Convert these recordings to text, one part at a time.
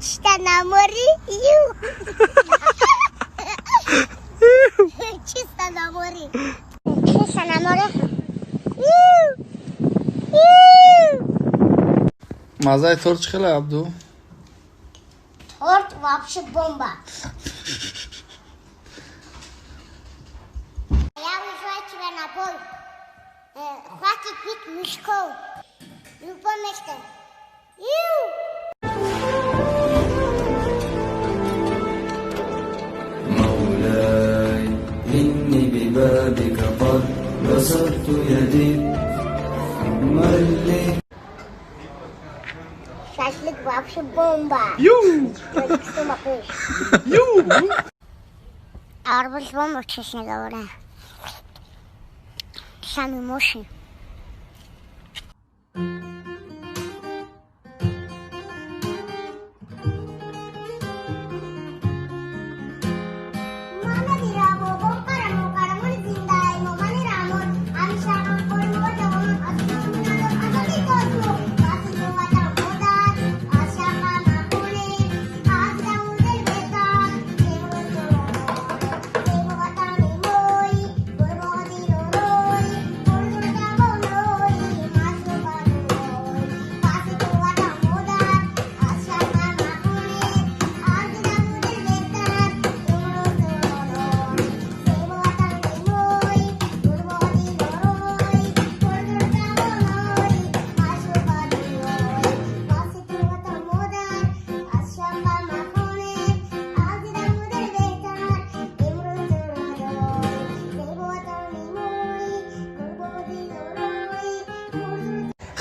Чисто на море. Ю. Чисто на море. Чисто на море. Ю. Ю. Мазаи торт чӣ хеле, Абду? Торт вообще бомба. Я вызываю тебя на бой. Хватит бить мешков. Любое место. Ю! مولاي إني ببابك قد بسطت يدي من لي Шашлык вообще бомба. Ю! Что макаешь? Ю! Арбуз бомба, честно говоря. Самый мощный.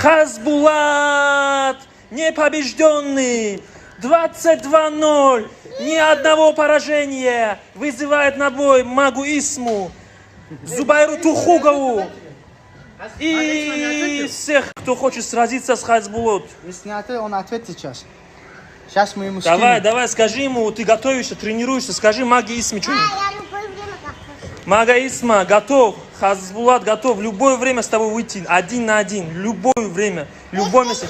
Хасбулат! Непобежденный! 22-0! Ни одного поражения! Вызывает на бой Магу Исму, Зубайру Тухугову и всех, кто хочет сразиться с Хасбулат. Если не ответит, он ответит сейчас. Сейчас мы ему Давай, скинем. давай, скажи ему, ты готовишься, тренируешься, скажи Маге Исме что-нибудь. Мага Исма готов, Хасбулат готов в любое время с тобой выйти, один на один, любое время, любое место.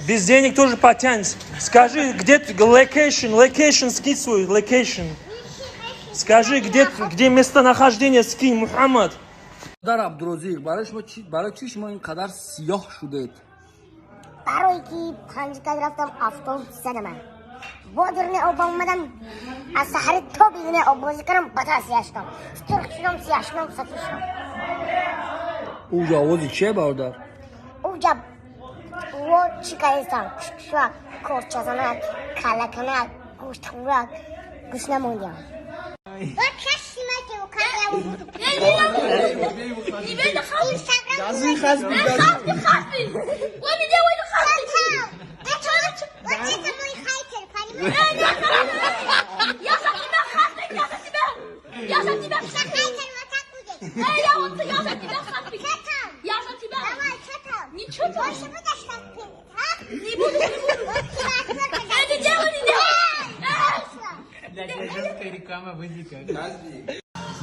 Без денег тоже потянешь. Скажи, где ты, location, location, скинь свой, location. Скажи, где местонахождение, скинь, Мухаммад. Дар Абдурозиқ, барои шумо чӣ, барои чӣ шумо ин қадар сиёҳ шудед? Барои ки 5 кас рафтам, автобус задаман. Бо дуруни об омадам, аз саҳари то беруни об бозӣ кардам, баъд сиёҳ шудам. Сурх шудам, сиёҳ шудам, сафед шудам. Уҷа овози чие, бародар? Уҷа во чӣ кардистам? Кушкушак, корчазанак, каллаканак, гӯштхӯрак, гӯш намондиам.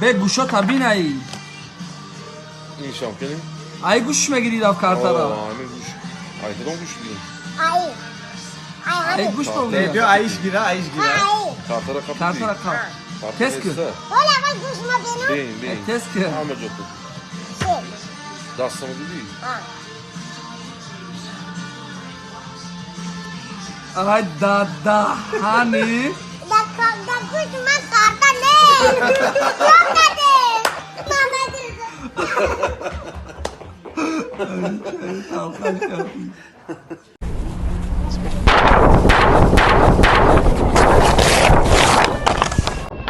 Бе гӯшота бинаи. Ин шам кунем? Ай гӯш мегирӣ рафт картара. Ҳамин гӯш. Ай кадом гӯш бигирем? Ай гӯш. Биё, аиш гира, аиш гира. Картара қап. Картара қап. Тез кун. Бин, бин. Тез кун. Ҳама ҷо ту. Дастамро дидӣ? Ай дадаҳани. Да гӯш ман карта нест. Ёд кардем. Мама.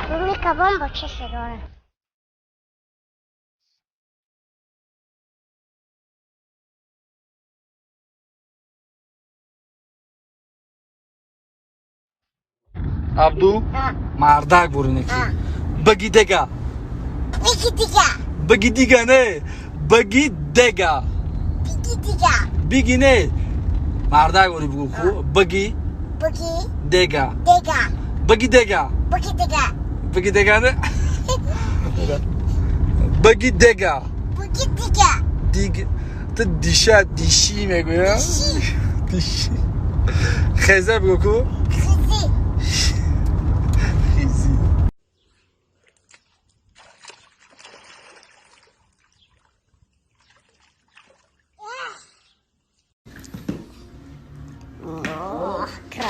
Рубрика бомба, честно говоря. Абду, мардак буринеки. Баги дега. Биги дига. Баги дига не. Баги дега. Биги дига. Биги не. Мардак бури бугу ху. Баги Буги дега. Дега. Баги дега. Буги дега. Баги дега не. Баги дега. Буги дига. Диг. Ту диша диши мегӯя? Диши. Хеза бугу ку.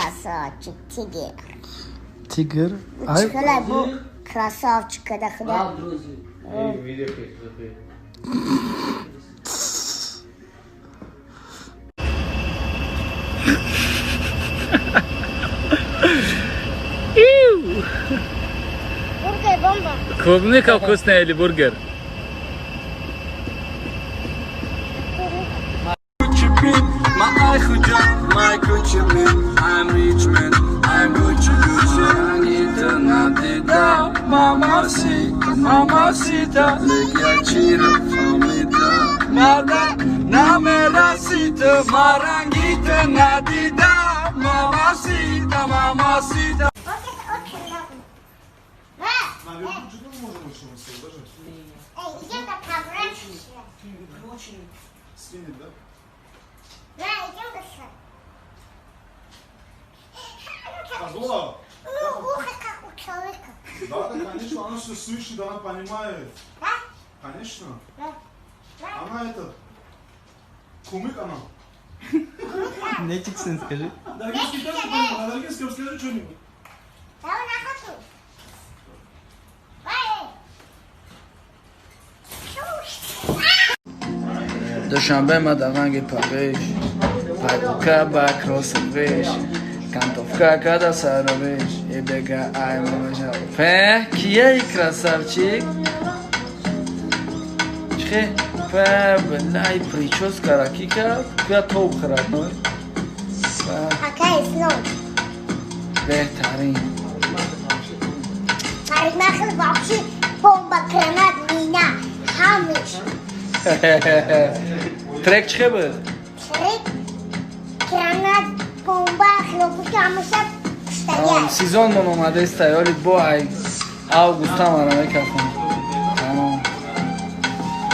Красавчик, тигр. Тигр? Чхала бу красавчик, когда худа. Бургер бомба. Клубника вкусная или бургер? I'm rich man, I'm Gucci Gucci. Anita Nadida, Mamacita, Mamacita, Legiachira, Famida, Nada, Namerasita, Marangita, Nadida, Mamacita, Mamacita. Вот это очень много. Эй, идем до поворачивайся. Снимет, да? Да, идем до сюда. Козла! Ну, ухо как у человека. Да, да, конечно, она все слышит, она понимает. Да? Конечно. Да. Она это... Кумык она. Нетиксен, скажи. Дагинский тоже понимает. Дагинский, расскажи что-нибудь. Давай на хату. Эй! Душанбе ма даванги Париж, пайдука ба кроссовиш, кантовка када саровиш, и бега ай мамажа. Фе, кия и красавчик? Чихе, фе, блай, прическа ракика, куя топ храд, ной? Какая слон? Беҳтарин. Парикмахер вообще бомба, гранат, мина, ҳамиш. Трек чихе буд? Трек, гранат, бомба, хлопушка, ҳамаша пуштагия. Сезон мон омадеста, ёли бо ай августа мара мекафам. Тамом.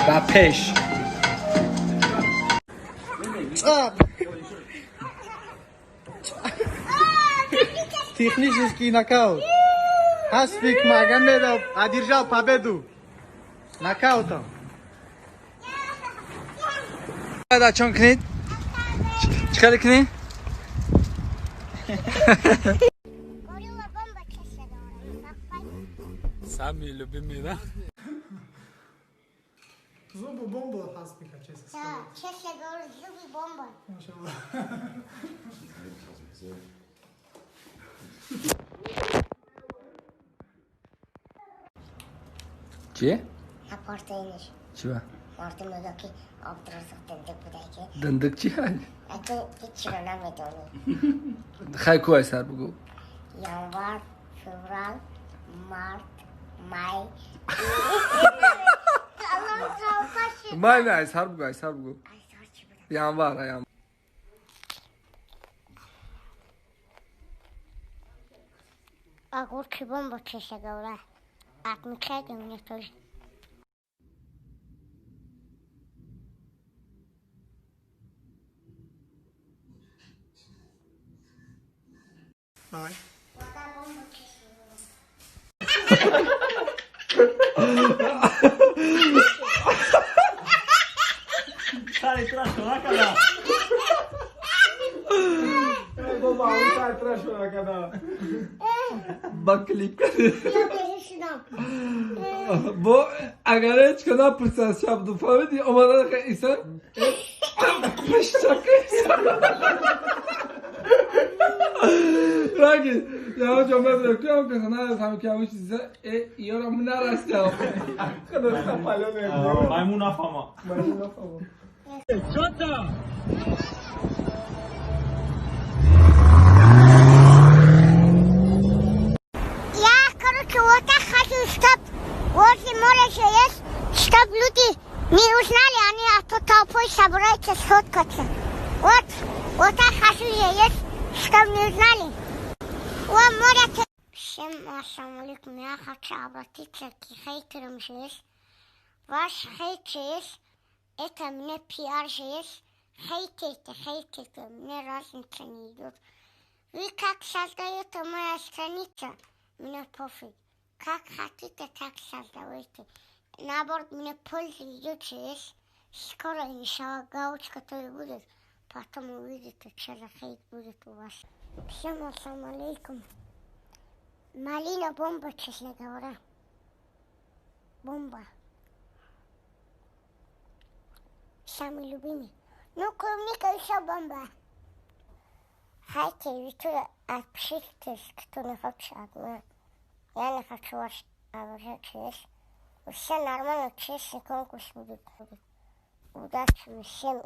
Ба пеш. Технический нокаут. Хасбик Магомедов одержал победу нокаутом. Чон кунед? Чӣ кунӣ? Горилла бомба чеша дорам. Самый любимый, да? Зубы бомба Хасбика, честно Да, честно говорю, зубы бомба. Чие? Апортайниш. Чиба? Мартин мегӯяд, ки Абдураззоқ дандук будааки. Дандук чи ҳай? Аки ҳечиро намедонӣ. Хай ку ай сар бугӯ. Январ, феврал, март, май. Аллоҳ тавба шуд. Май не, ай сар бугӯ, ай сар бугӯ. Ай сар чӣ буда? Январ, ай январ. Огурки бомба, честно говоря. Отмечайте мне тоже. Давай. Вода бомба, честно говоря. Ба клип. Я бери сюда. Бо агар ҳеч ка напурсад шаб фаҳмиди омада иса пишчака раги яҳо ҷо мебинам ки ам каса нарасам ки ҳамон чиза э ёра нарастям. Маймун нафама. Я, короче, вот так хочу, чтоб возле моря же есть, чтоб люди не узнали, они а то толпой собираются сфоткаться. Вот, вот так хочу я есть, чтоб не узнали. О, море ты... Всем ассаламу алейкум, я хочу обратиться к хейтерам же есть. Ваш хейт же есть, это мне пиар же есть. Хейтите, хейтите, мне разница не идет. Вы как создаете моя страница, мне пофиг. Как хотите, так создавайте. Наоборот, мне польза идет же есть. Скоро, иншаллах, галочка тоже будет. Потом увидите, что за хейт будет у вас. Всем ассаламу алейкум. Малина бомба, честно говоря. Бомба. Самый любимый. Ну, клубника еще бомба. Хайте, вы отпишитесь, кто не хочет от меня. Я не хочу вас обижать, есть. Все нормально, честный конкурс будет. Удачи всем.